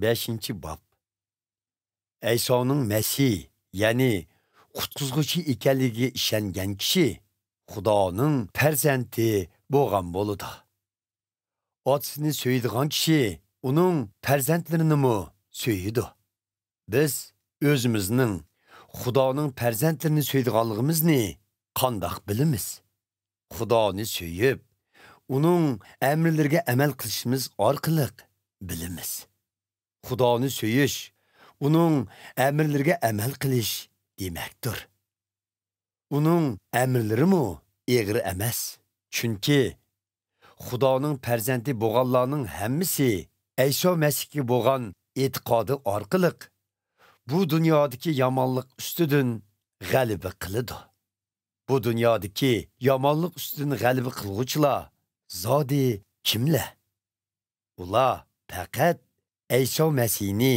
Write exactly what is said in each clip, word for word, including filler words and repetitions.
بەشىنچى باب. ئەيسانىڭ مەسىھ، يەنى قۇتقۇزغۇچى ئىكەنلىكىگە ئىشەنگەن كىشى خۇدانىڭ پەرزەنتى بولغان بولىدۇ. ئاتىسىنى سۆيىدىغان كىشى ئۇنىڭ پەرزەنتلىرىنىمۇ سۆيىدۇ. بىز ئۆزىمىزنىڭ خۇدانىڭ پەرزەنتلىرىنى سۆيىدىغانلىقىمىزنى قانداق بىلىمىز؟ خۇدانى سۆيۈپ، ئۇنىڭ ئەمرلىرىگە ئەمەل قىلىشىمىز ئارقىلىق بىلىمىز. خۇدانى سۆيۈش، ئۇنىڭ ئەمرلىرىگە ئەمەل قىلىش دېمەكتۇر. ئۇنىڭ ئەمرلىرىمۇ ئېغىر ئەمەس. چۈنكى خۇدانىڭ پەرزەنتى بولغانلارنىڭ ھەممىسى ئەيسا مەسىھكە بولغان ئېتىقادى ئارقىلىق بۇ دۇنيادىكى يامانلىق ئۈستىدىن غەلىبە قىلىدۇ. بۇ دۇنيادىكى يامانلىق ئۈستىدىن غەلىبە قىلغۇچىلار زادى كىملەر؟ ئۇلار پەقەت ئەيسا مەسىھنى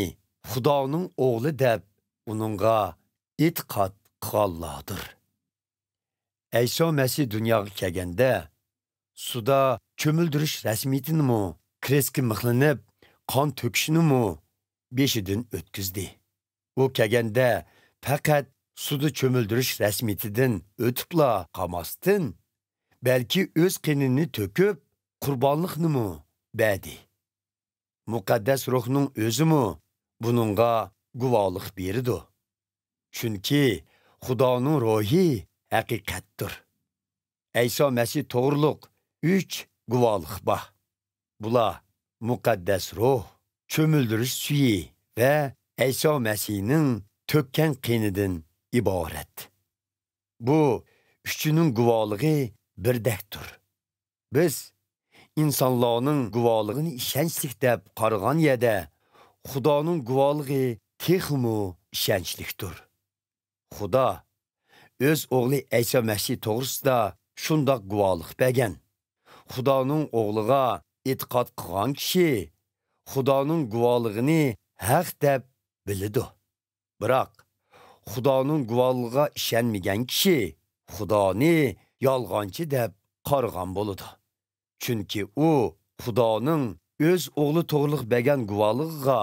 خۇدانىڭ ئوغلى دەپ، ئۇنىڭغا ئېتىقاد قىلغانلاردۇر. ئەيسا مەسىھ دۇنياغا كەلگەندە، سۇدا چۆمۈلدۈرۈش رەسمىيىتىنىمۇ، كرېستكە مىخلىنىپ، قان تۆكۈشنىمۇ بېشىدىن ئۆتكۈزدى. ئۇ كەلگەندە پەقەت سۇدا چۆمۈلدۈرۈش رەسمىيىتىدىن ئۆتۈپلا قالماستىن، بەلكى ئۆز قېنىنى تۆكۈپ، قۇربانلىقنىمۇ بەردى. مۇقەددەس روھنىڭ ئۆزىمۇ بۇنىڭغا گۇۋاھلىق بېرىدۇ. چۈنكى خۇدانىڭ روھى ھەقىقەتتۇر. ئەيسا مەسىھ توغرۇلۇق ئۈچ گۇۋاھلىق بار. بۇلار مۇقەددەس روھ، چۆمۈلدۈرۈش سۈيى ۋە ئەيسا مەسىھنىڭ تۆككەن قېنىدىن ئىبارەت. بۇ ئۈچىنىڭ گۇۋاھلىقى بىردەكتۇر. بىز ئىنسانلارنىڭ گۇۋاھلىقىنى ئىشەنچلىك دەپ قارىغان يەردە، خۇدانىڭ گۇۋاھلىقى تېخىمۇ ئىشەنچلىكتۇر. خۇدا ئۆز ئوغلى ئەيسا مەسىھ توغرىسىدا شۇنداق گۇۋاھلىق بەرگەن. خۇدانىڭ ئوغلىغا ئېتىقاد قىلغان كىشى خۇدانىڭ گۇۋاھلىقىنى ھەق دەپ بىلىدۇ. بىراق، خۇدانىڭ گۇۋاھلىقىغا ئىشەنمىگەن كىشى خۇدانى يالغانچى دەپ قارىغان بولىدۇ. چۈنكى ئۇ خۇدانىڭ ئۆز ئوغلى توغرىلىق بەرگەن گۇۋاھلىقىغا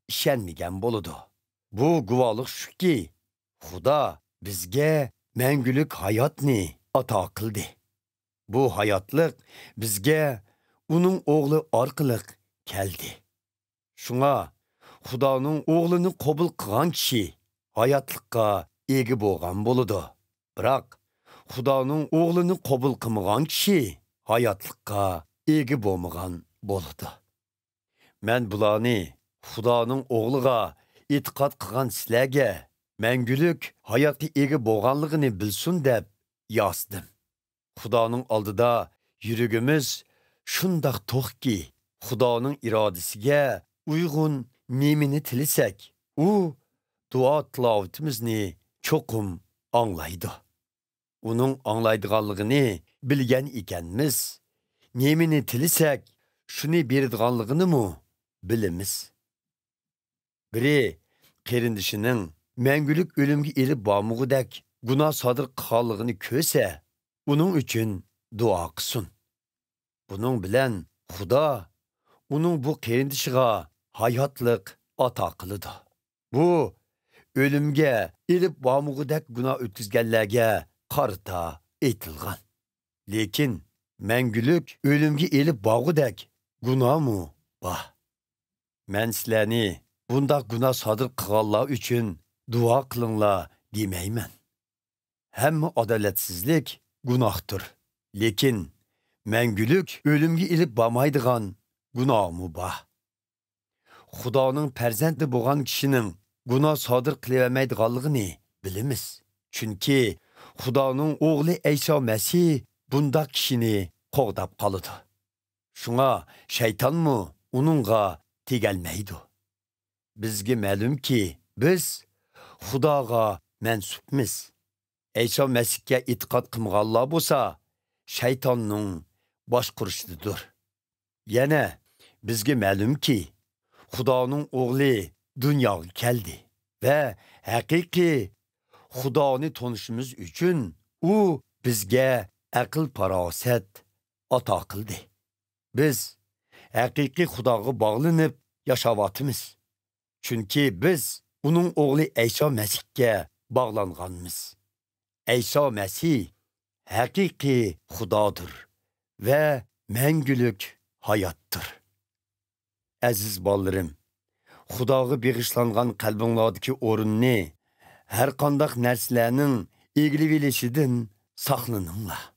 ئىشەنمىگەن بولىدۇ. بۇ گۇۋاھلىق شۇكى، خۇدا بىزگە مەڭگۈلۈك ھاياتنى ئاتا قىلدى. بۇ ھاياتلىق بىزگە ئۇنىڭ ئوغلى ئارقىلىق كەلدى. شۇڭا خۇدانىڭ ئوغلىنى قوبۇل قىلغان كىشى ھاياتلىققا ئىگە بولغان بولىدۇ. بىراق، خۇدانىڭ ئوغلىنى قوبۇل قىلمىغان كىشى ھاياتلىققا ئىگە بولمىغان بولىدۇ. مەن بۇلارنى خۇدانىڭ ئوغلىغا ئېتىقاد قىلغان سىلەرگە مەڭگۈلۈك ھاياتقا ئىگە بولغانلىقىنى بىلسۇن دەپ يازدىم. خۇدانىڭ ئالدىدا يۈرىكىمىز شۇنداق توقكى، خۇدانىڭ ئىرادىسىگە ئۇيغۇن نېمىنى تىلىسەك، ئۇ دۇئا تىلاۋىتىمىزنى چوقۇم ئاڭلايدۇ. ئۇنىڭ ئاڭلايدىغانلىقىنى بىلگەن ئىكەنمىز، نېمىنى تىلىسەك، شۇنى بېرىدىغانلىقىنىمۇ بىلىمىز. بىرى قېرىندىشىنىڭ مەڭگۈلۈك ئۆلۈمگە ئېلىپ بارمىغۇدەك گۇناھ سادىر قىلغانلىقىنى كۆرسە، ئۇنىڭ ئۈچۈن دۇئا قىلسۇن. بۇنىڭ بىلەن خۇدا ئۇنىڭ بۇ قېرىندىشىغا ھاياتلىق ئاتا قىلىدۇ. بۇ ئۆلۈمگە ئېلىپ بارمىغۇدەك گۇناھ ئۆتكۈزگەنلەرگە قارىتا ئېيتىلغان. لېكىن مەڭگۈلۈك ئۆلۈمگە ئېلىپ بارغۇدەك گۇناھمۇ بار. مەن سىلەرنى بۇنداق گۇناھ سادىر قىلغانلار ئۈچۈن دۇئا قىلىڭلار دېمەيمەن. ھەممە ئادالەتسىزلىك گۇناھتۇر. لېكىن مەڭگۈلۈك ئۆلۈمگە ئېلىپ بارمايدىغان گۇناھمۇ بار. خۇدانىڭ پەرزەنتى بولغان كىشىنىڭ گۇناھ سادىر قىلىۋەرمەيدىغانلىقىنى بىلىمىز. چۈنكى خۇدانىڭ ئوغلى ئەيسا مەسىھ بۇنداق كىشىنى قوغداپ قالىدۇ. شۇڭا شەيتانمۇ ئۇنىڭغا تېگەلمەيدۇ. بىزگە مەلۇمكى، بىز خۇداغا مەنسۇپمىز. ئەيسا مەسىھكە ئېتىقاد قىلمىغانلار بولسا، شەيتاننىڭ باشقۇرۇشىدىدۇر. يەنە بىزگە مەلۇمكى، خۇدانىڭ ئوغلى دۇنياغا كەلدى ۋە ھەقىقىي خۇدانى تونۇشىمىز ئۈچۈن ئۇ بىزگە ئەقىل-پاراسەت ئاتا قىلدى. بىز ھەقىقىي خۇداغا باغلىنىپ، ياشاۋاتىمىز. چۈنكى بىز ئۇنىڭ ئوغلى ئەيسا مەسىھكە باغلانغانمىز. ئەيسا مەسىھ ھەقىقىي خۇدادۇر ۋە مەڭگۈلۈك ھاياتتۇر. ئەزىز بالىلىرىم، خۇداغا بېغىشلانغان قەلبىڭلاردىكى ئورۇننى ھەرقانداق نەرسىلەرنىڭ ئىگىلىۋېلىشىدىن ساقلىنىڭلار.